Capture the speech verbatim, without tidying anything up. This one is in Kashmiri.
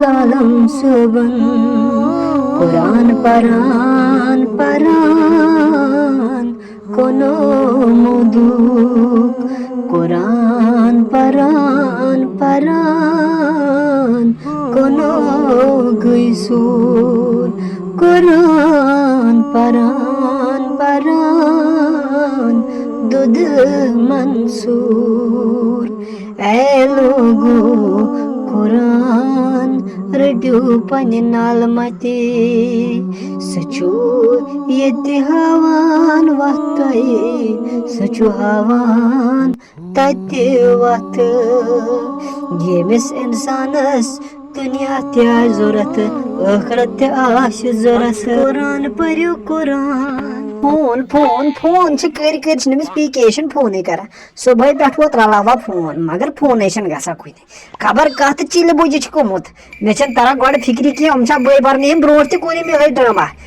عالم صٲبن قرآن پران پران کُنو مودُک، قرآن پران پران کُنو گٔے سوٗر۔ قرآن پران پران دُدٕ منصوٗر۔ اے لوگو، قرآن رٔٹِو پننہِ نالہٕ متہِ۔ سُہ چھُ ییٚتہِ ہاوان وَتھ تۄہہِ، سُہ چھُ ہاوان تَتہِ وَتھ۔ ییٚمِس اِنسانَس دُنیا تہِ آسہِ ضوٚرَتھ، ٲخرت تہِ آسہِ ضوٚرَتھ۔ قرآن پٔرِو قرآن۔ فون، فون، فون چھِ کٔرۍ کٔرۍ چھِنہٕ أمِس پی کے چھِنہٕ فونٕے کران۔ صُبحٲے پٮ۪ٹھ ووت رلاوان فون، مگر فونٕے چھِنہٕ گژھان کُنہِ۔ خبر کَتھ چِلہِ بُجہِ چھِ گوٚمُت۔ مےٚ چھَنہٕ تران گۄڈٕ فِکرِ کینٛہہ، یِم چھا بٲے بَرنہِ یِم برونٛٹھ تہِ کوٚر أمۍ یِہوٚے ڈرامہ۔